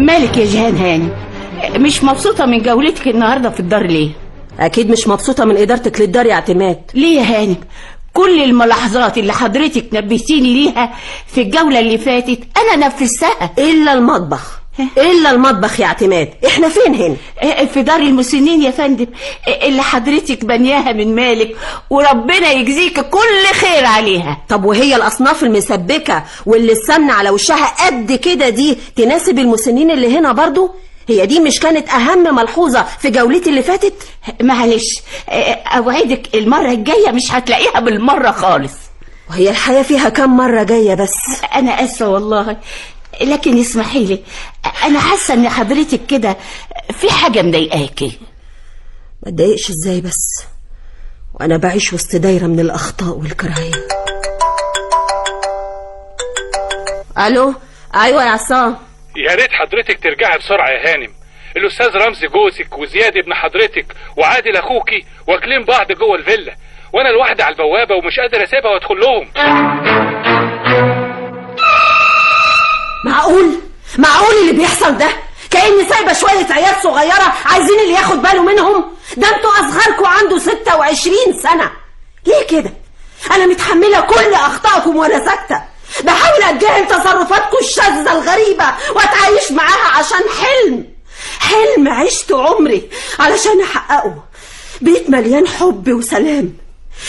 مالك يا جيهان هانم؟ مش مبسوطة من جولتك النهاردة في الدار ليه؟ اكيد مش مبسوطة من ادارتك للدار يا اعتماد. ليه يا هانم؟ كل الملاحظات اللي حضرتك نبهتيني ليها في الجولة اللي فاتت أنا نفذتها. الا المطبخ، الا المطبخ يا اعتماد. احنا فين هنا؟ في دار المسنين يا فندم، اللي حضرتك بنياها من مالك، وربنا يجزيك كل خير عليها. طب وهي الاصناف المسبكه واللي السمنة على وشها قد كده دي تناسب المسنين اللي هنا برضو؟ هي دي مش كانت اهم ملحوظة في جولتي اللي فاتت؟ معلش، اوعدك المرة الجاية مش هتلاقيها بالمرة خالص. وهي الحياة فيها كم مرة جاية بس؟ انا اسفه والله، لكن اسمحي لي، انا حاسه ان حضرتك كده في حاجة مضايقاكي. ما اتضايقش ازاي بس وانا بعيش وسط دايرة من الاخطاء والكراهية؟ الو، ايوه يا عصام. يا ريت حضرتك ترجعي بسرعة يا هانم. الاستاذ رمزي جوزك وزياد ابن حضرتك وعادل اخوكي واكلين بعض جوه الفيلا، وانا لوحدي على البوابة ومش قادر اسيبها وادخل لهم. معقول؟ معقول اللي بيحصل ده؟ كأني سايبة شوية عيال صغيرة عايزين اللي ياخد باله منهم؟ ده انتوا أصغركوا عنده 26 سنة. ليه كده؟ أنا متحملة كل أخطائكم وأنا ساكتة، بحاول أتجاهل تصرفاتكم الشاذة الغريبة وأتعايش معاها عشان حلم، حلم عشت عمري علشان أحققه. بيت مليان حب وسلام،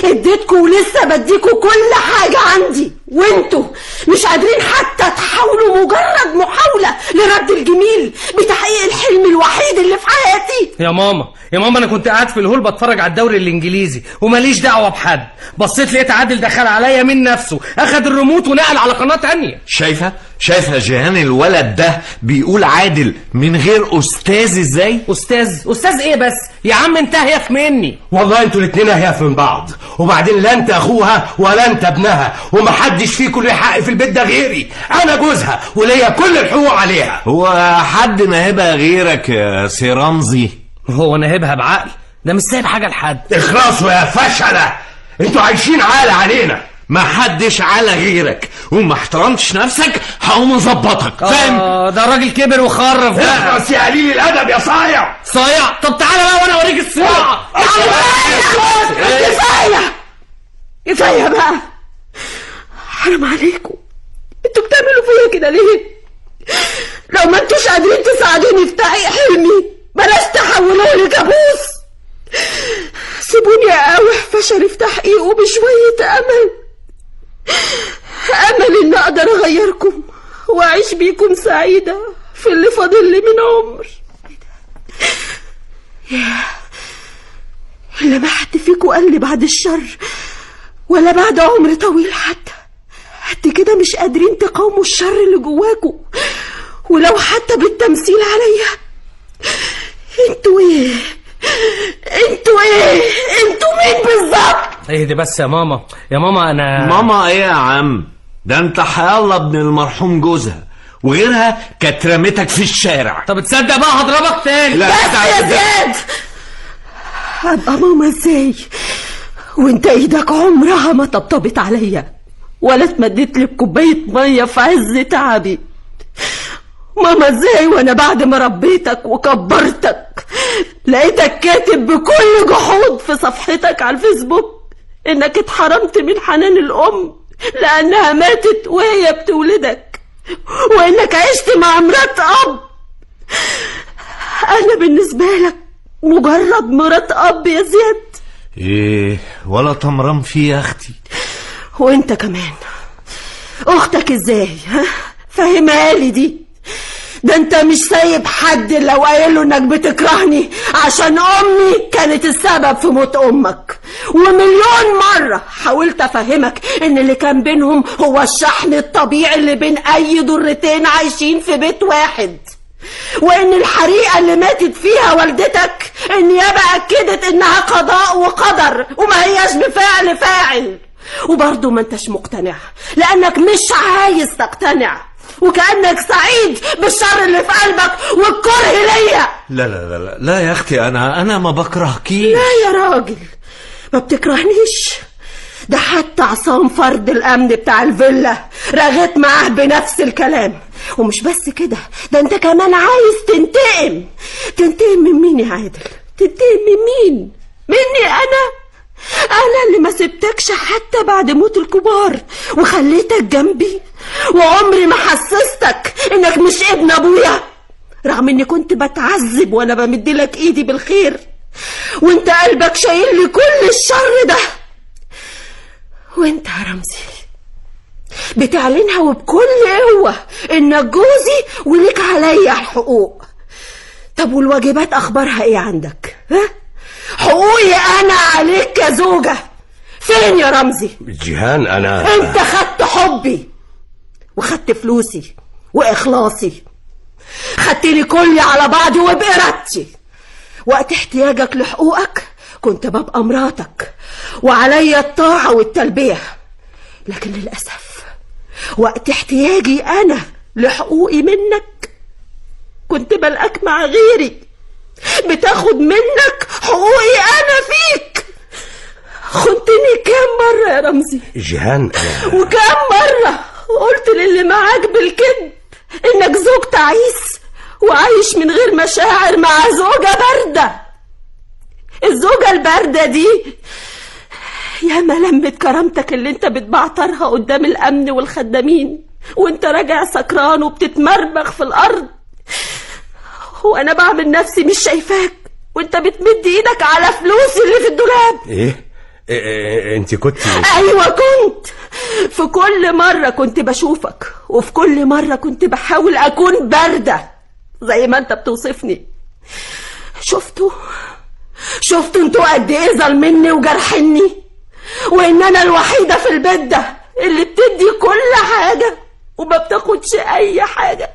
اديتكوا ولسه بديكوا كل حاجة عندي، وانتوا مش قادرين حتى تحاولوا مجرد محاولة لرد الجميل بتحقيق الحلم الوحيد اللي في حياتي. يا ماما، يا ماما، انا كنت قاعد في الهول بتفرج على الدوري الانجليزي وماليش دعوة بحد، بصيت لقيت عادل دخل عليا من نفسه، اخد الريموت ونقل على قناة تانية. شايفة؟ شايفة جيهان الولد ده بيقول عادل من غير استاذ ازاي؟ استاذ؟ استاذ ايه بس يا عم؟ انت هيف مني والله، انتوا الاتنين هيف من بعض، وبعدين لا انت اخوها ولا انت ابنها، ومحدش فيكم ليه حق في البيت ده غيري، انا جوزها وليا كل الحقوق عليها. هو حد ناهبها غيرك يا سي رمزي؟ هو ناهبها بعقل؟ ده مش سايب حاجة لحد. اخلصوا يا فشله، انتوا عايشين عالة علينا. ما حدش على غيرك، وما احترمتش نفسك هقوم اظبطك، فاهم؟ ده الراجل كبر وخرف بقى. اخلص يا قليل الادب يا صايع. صايع؟ طب تعالى بقى وانا اوريك الصياعه. كفاية كفاية بقى، حرام عليكم، انتوا بتعملوا فيا كده ليه؟ لو ما انتوش قادرين تساعدوني في تحقيق حلمي بلاش تحولوه لكابوس. سيبوني اقاوح فشلي في تحقيقه بشوية امل، امل ان اقدر اغيركم واعيش بيكم سعيدة في اللي فاضل لي من عمر. ياه، اللي ما حد فيكم قال لي بعد الشر ولا بعد عمر طويل حتى، قد كده مش قادرين تقاوموا الشر اللي جواكم ولو حتى بالتمثيل عليا. انتوا ايه؟ انتوا ايه؟ انتوا مين بالظبط؟ اهدي بس يا ماما، يا ماما انا. ماما ايه يا عم؟ ده انت حيالله ابن المرحوم جوزها، وغيرها كانت رمتك في الشارع. طب تصدق بقى هضربك تاني. لا بس يا زياد، ابقى ماما ازاي وانت ايدك عمرها ما طبطبت عليا ولا اتمدت لي بكوبايه مية في عز تعبي؟ ماما ازاي وانا بعد ما ربيتك وكبرتك لقيتك كاتب بكل جحود في صفحتك على الفيسبوك انك اتحرمت من حنان الام لانها ماتت وهي بتولدك، وانك عشت مع مرات اب. انا بالنسبة لك مجرد مرات اب يا زياد. ايه ولا تمران فيه يا اختي. وانت كمان اختك ازاي؟ ها فهمها لي دي. ده انت مش سايب حد لو قايله انك بتكرهني عشان امي كانت السبب في موت امك. ومليون مرة حاولت افهمك ان اللي كان بينهم هو الشحن الطبيعي اللي بين اي ضرتين عايشين في بيت واحد، وان الحريقة اللي ماتت فيها والدتك النيابة اكدت انها قضاء وقدر وما هياش بفعل فاعل. وبرضه ما انتش مقتنع لانك مش عايز تقتنع، وكأنك سعيد بالشر اللي في قلبك والكره ليا. لا لا لا لا, لا يا اختي، انا ما بكرهكيش. لا يا راجل ما بتكرهنيش. ده حتى عصام فرد الأمن بتاع الفيلا رغيت معاه بنفس الكلام. ومش بس كده، ده انت كمان عايز تنتقم. تنتقم من مين يا عادل؟ تنتقم من مين؟ مني أنا؟ أنا اللي ما سبتكش حتى بعد موت الكبار وخليتك جنبي، وعمري ما حسستك إنك مش ابن أبويا، رغم إني كنت بتعذب وأنا بمدلك إيدي بالخير، وإنت قلبك شايل لي كل الشر ده. وإنت يا رمزي بتعلنها وبكل قوة إنك جوزي وليك عليا الحقوق. طب والواجبات أخبارها إيه عندك؟ ها؟ حقوقي أنا عليك كزوجة فين يا رمزي؟ جيهان أنا، أنت خدت حبي وخدت فلوسي وإخلاصي، خدتني كلي على بعضي وبإرادتي. وقت احتياجك لحقوقك كنت ببقى مراتك وعليا الطاعة والتلبية، لكن للأسف وقت احتياجي أنا لحقوقي منك كنت بلقاك مع غيري بتاخد منك حقوقي أنا فيك. خنتني كام مرة يا رمزي؟ جيهان أنا... وكام مرة قلت للي معاك بالكذب إنك زوج تعيس وعايش من غير مشاعر مع زوجة باردة. الزوجة الباردة دي ياما لمت كرامتك اللي انت بتبعترها قدام الأمن والخدامين وانت راجع سكران وبتتمرمغ في الأرض، وانا بعمل نفسي مش شايفاك وانت بتمد ايدك على فلوسي اللي في الدولاب. ايه؟ إيه انت كنت؟ ايوه كنت. في كل مرة كنت بشوفك، وفي كل مرة كنت بحاول اكون باردة زي ما انت بتوصفني. شفتوا انتوا قد ايه ظلمني وجرحني، وان انا الوحيدة في البيت ده اللي بتدي كل حاجة وما بتاخدش اي حاجة،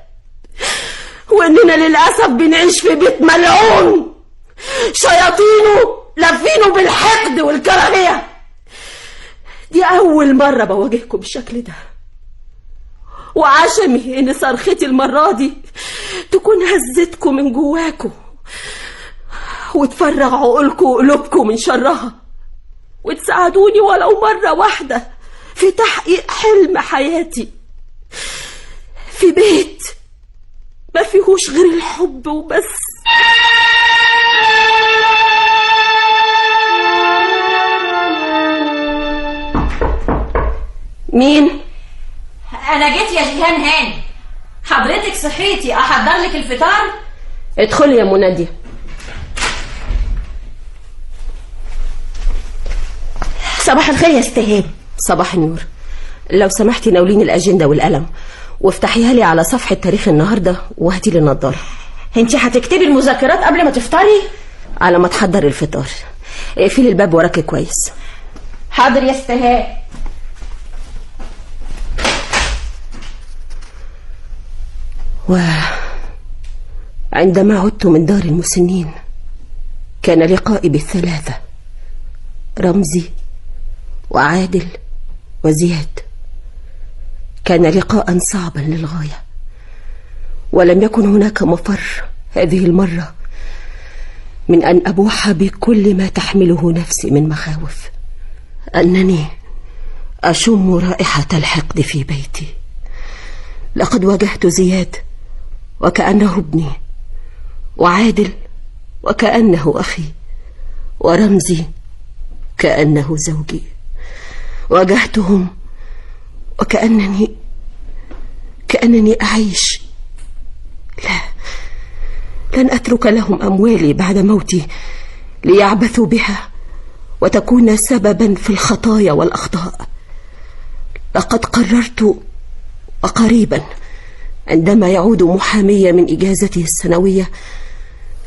واننا للأسف بنعيش في بيت ملعون شياطينه لفينه بالحقد والكراهية. دي أول مرة بواجهكم بالشكل ده، وعشمي إن صرختي المرة دي تكون هزتكم من جواكم وتفرغ عقولكم وقلوبكم من شرها، وتساعدوني ولو مرة واحدة في تحقيق حلم حياتي في بيت ما فيهوش غير الحب وبس. مين؟ أنا جيت يا جيهان هاني. حضرتك صحيتي أحضر لك الفطار؟ ادخلي يا منادية. صباح الخير يا استهاب. صباح النور. لو سمحتي ناوليني الأجندة والقلم وافتحيها لي على صفحة تاريخ النهاردة وهاتي لي النضارة. انتي هتكتبي المذكرات قبل ما تفطري؟ على ما تحضر الفطار. اقفلي الباب وراكي كويس. حاضر يا استهاب. وعندما عدت من دار المسنين كان لقائي بالثلاثة، رمزي وعادل وزياد، كان لقاء صعبا للغاية، ولم يكن هناك مفر هذه المرة من أن أبوح بكل ما تحمله نفسي من مخاوف. أنني أشم رائحة الحقد في بيتي. لقد واجهت زياد وكأنه ابني، وعادل وكأنه أخي، ورمزي كأنه زوجي. واجهتهم وكأنني أعيش. لا، لن أترك لهم أموالي بعد موتي ليعبثوا بها وتكون سببا في الخطايا والأخطاء. لقد قررت وقريبا عندما يعود محامي من إجازته السنوية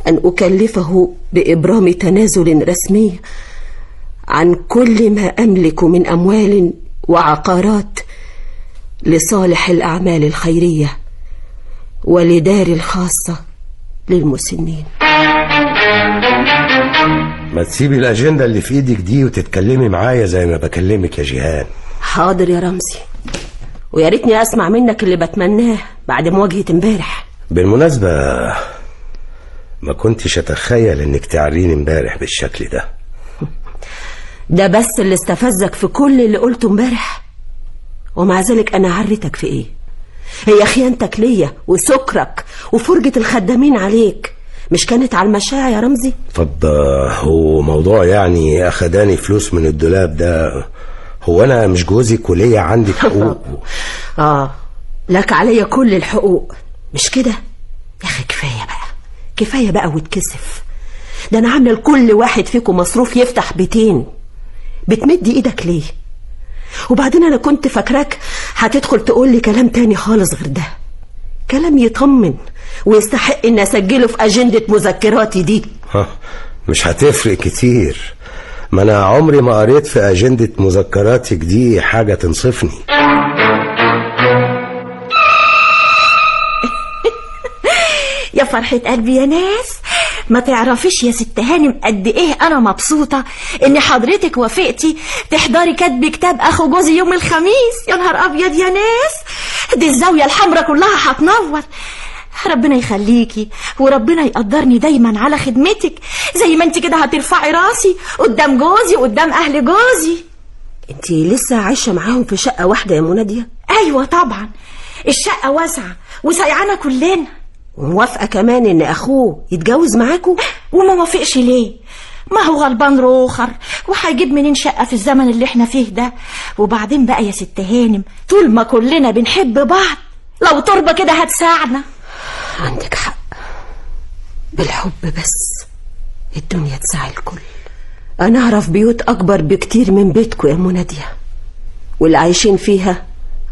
أن أكلفه بإبرام تنازل رسمي عن كل ما أملك من أموال وعقارات لصالح الأعمال الخيرية ولدار الخاصة للمسنين. ما تسيبي الأجندة اللي في إيدك دي وتتكلمي معايا زي ما بكلمك يا جيهان. حاضر يا رمزي، ويا ريتني أسمع منك اللي بتمناه بعد مواجهة امبارح. بالمناسبة ما كنتش أتخيل إنك تعريني امبارح بالشكل ده. ده بس اللي استفزك في كل اللي قلته امبارح؟ ومع ذلك انا عريتك في ايه؟ هي خيانتك ليا وسكرك وفرجة الخدامين عليك مش كانت على المشاع يا رمزي؟ طب هو موضوع يعني اخداني فلوس من الدولاب ده، هو انا مش جوزك وليا عندك حقوق؟ اه لك عليا كل الحقوق، مش كده يا اخي؟ كفاية بقى، كفاية بقى واتكسف. ده انا عامله لكل واحد فيكم مصروف يفتح بيتين، بتمد ايدك ليه؟ وبعدين انا كنت فاكراك هتدخل تقول لي كلام تاني خالص غير ده، كلام يطمن ويستحق ان اسجله في اجندة مذكراتي دي. مش هتفرق كتير، ما انا عمري ما قريت في اجندة مذكراتك دي حاجة تنصفني. يا فرحة قلبي يا ناس، ما تعرفيش يا ست هانم قد ايه انا مبسوطة ان حضرتك وافقتي تحضري كاتب كتاب اخو جوزي يوم الخميس. يا نهار ابيض يا ناس، دي الزاوية الحمراء كلها هتنور. ربنا يخليكي وربنا يقدرني دايما على خدمتك، زي ما انت كده هترفعي راسي قدام جوزي وقدام اهل جوزي. انت لسه عايشة معاهم في شقة واحدة يا منادية؟ ايوه طبعا، الشقة واسعة وسيعانة كلنا. وموافقة كمان ان اخوه يتجوز معاكو؟ وما وافقش ليه؟ ما هو غلبان روخر وهيجيب منين شقة في الزمن اللي احنا فيه ده؟ وبعدين بقى يا ست هانم، طول ما كلنا بنحب بعض لو تربة كده هتساعدنا. عندك حق، بالحب بس الدنيا تساعي الكل. انا اعرف بيوت اكبر بكتير من بيتكو يا منادية، واللي عايشين فيها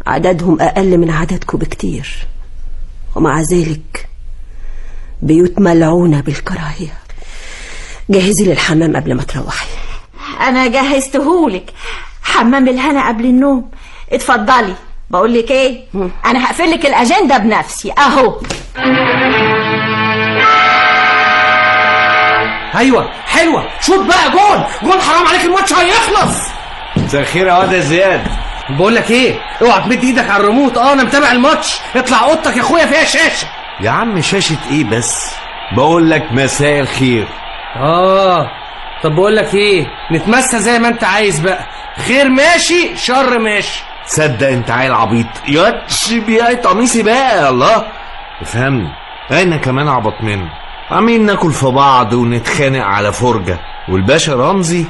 عددهم اقل من عددكو بكتير، ومع ذلك بيوت ملعونة بالكراهية. جهزي للحمام قبل ما تروحي. أنا جهزتهولك، حمام الهنا قبل النوم. اتفضلي. بقولك ايه، أنا هقفلك الأجندة بنفسي أهو. أيوة حلوة، شوط بقى، جول جول، حرام عليك الماتش هيخلص. مساء الخير يا واد يا زياد. بقولك ايه، اوعى تمد ايدك على الريموت، انا متابع الماتش. اطلع اوضتك يا اخويا فيها شاشة. يا عم شاشة ايه بس، بقول لك مساء الخير. طب بقول لك ايه، نتمسى زي ما انت عايز بقى، خير ماشي شر ماشي. تصدق انت عيل عبيط يا بيعي قميصي بقى. يا الله افهمني، انا كمان عبط منه، عاملين ناكل في بعض ونتخانق على فرجه. والباشا رمزي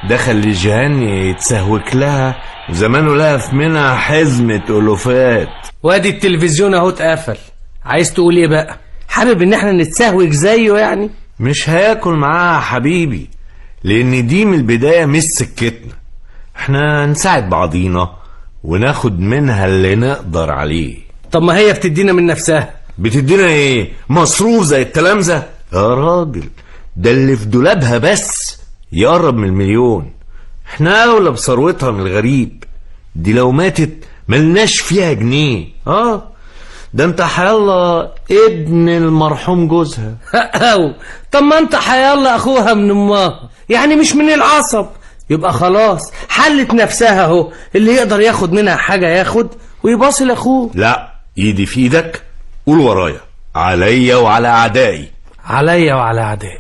دخل لجهان يتسهوك لها، وزمانه لها منها حزمة ألوفات. وادي التلفزيون اهو اتقفل. عايز تقول ايه بقى؟ حابب ان احنا نتسهوك زيه يعني؟ مش هياكل معاها حبيبي، لان دي من البداية مش سكتنا. احنا نساعد بعضينا وناخد منها اللي نقدر عليه. طب ما هي بتدينا من نفسها. بتدينا ايه؟ مصروف زي التلامذة يا راجل، ده اللي في دولابها بس يقرب من المليون. احنا اولى بثروتها من الغريب، دي لو ماتت ملناش فيها جنيه. ده انت حيالله ابن المرحوم جوزها. طب ما انت حيالله اخوها من امها، يعني مش من العصب. يبقى خلاص حلت نفسها اهو، اللي يقدر ياخد منها حاجة ياخد ويباصي لاخوه. لا، ايدي في ايدك، قول ورايا، عليا وعلى اعدائي. عليا وعلى اعدائي.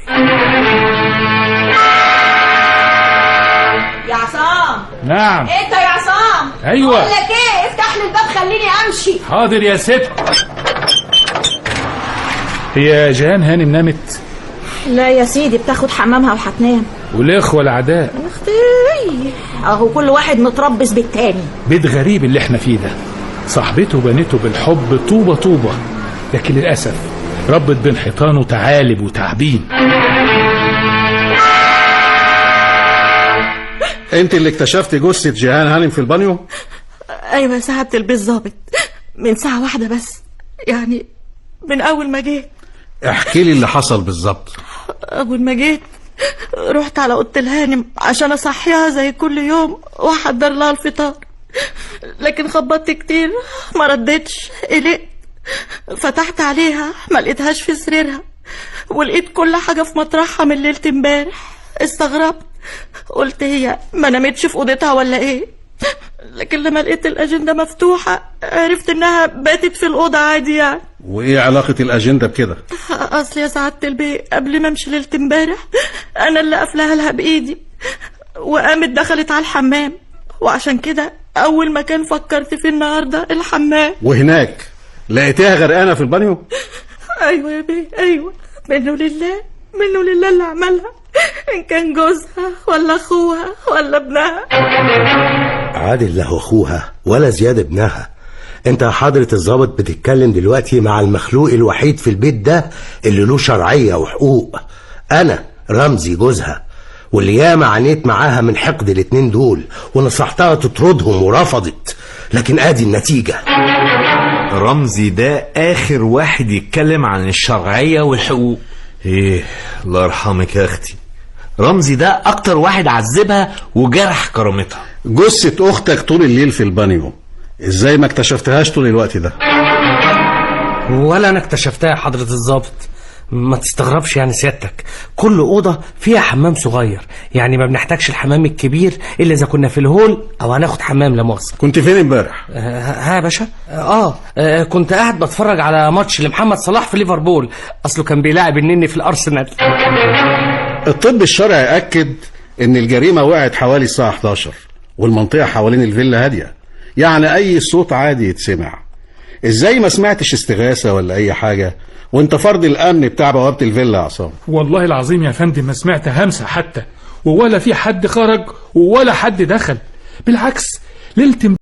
يا عصام. نعم. انت يا عصام. ايوه. بقول لك ايه، افتح لي الباب خليني امشي. حاضر يا ست. هي جيهان هانم نامت؟ لا يا سيدي، بتاخد حمامها وهتنام. والاخوة العداء اختي اهو، كل واحد متربص بالتاني. بيت غريب اللي احنا فيه ده، صاحبته بنته بالحب طوبة طوبة، لكن للاسف ربت بين حيطانه تعالب وتعبين. انت اللي اكتشفتي جثة جيهان هانم في البانيو؟ ايوه يا سعادة البيت ظابط، من ساعة واحدة بس، يعني من اول ما جيت. احكي لي اللي حصل بالظبط. اول ما جيت رحت على اوضة الهانم عشان اصحيها زي كل يوم واحضر لها الفطار، لكن خبطت كتير ما ردتش، قلقت، فتحت عليها ما لقيتهاش في سريرها، ولقيت كل حاجة في مطرحها من ليلة امبارح. استغربت، قلت هي ما نامتش في اوضتها ولا ايه؟ لكن لما لقيت الاجندة مفتوحة عرفت انها باتت في الاوضة عادي يعني. وايه علاقة الاجندة بكده؟ اصل يا سعادة البيه قبل ما امشي ليلة امبارح انا اللي قافلاها لها بايدي، وقامت دخلت على الحمام، وعشان كده اول مكان فكرت فيه النهارده الحمام. وهناك لقيتيها غرقانة في البانيو؟ ايوه يا بيه، ايوه، منه لله، منه لله اللي عملها، ان كان جوزها ولا اخوها ولا ابنها. عادل له اخوها ولا زياد ابنها. انت يا حضرة الضابط بتتكلم دلوقتي مع المخلوق الوحيد في البيت ده اللي له شرعية وحقوق. انا رمزي جوزها، واللي ياما عانيت معاها من حقد الاتنين دول، ونصحتها تطردهم ورفضت، لكن ادي النتيجة. رمزي ده اخر واحد يتكلم عن الشرعية والحقوق. ايه الله يرحمك يا اختي، رمزي ده اكتر واحد عذبها وجرح كرامتها. جثة اختك طول الليل في البانيو، ازاي ما اكتشفتهاش طول الوقت ده؟ ولا انا اكتشفتها يا حضرة الضابط. ما تستغربش يعني سيادتك، كل أوضة فيها حمام صغير، يعني ما بنحتاجش الحمام الكبير إلا إذا كنا في الهول أو هناخد حمام لا مؤاخذة. كنت فين امبارح؟ ها يا باشا؟ كنت قاعد بتفرج على ماتش لمحمد صلاح في ليفربول، أصله كان بيلاعب النني في الأرسنال. الطب الشرعي أكد إن الجريمة وقعت حوالي الساعة 11، والمنطقة حوالين الفيلا هادية، يعني أي صوت عادي يتسمع. إزاي ما سمعتش استغاثة ولا أي حاجة وانت فرد الامن بتاع بوابه الفيلا يا عصام؟ والله العظيم يا فندم ما سمعت همسة حتى، ولا في حد خرج ولا حد دخل. بالعكس، ليلة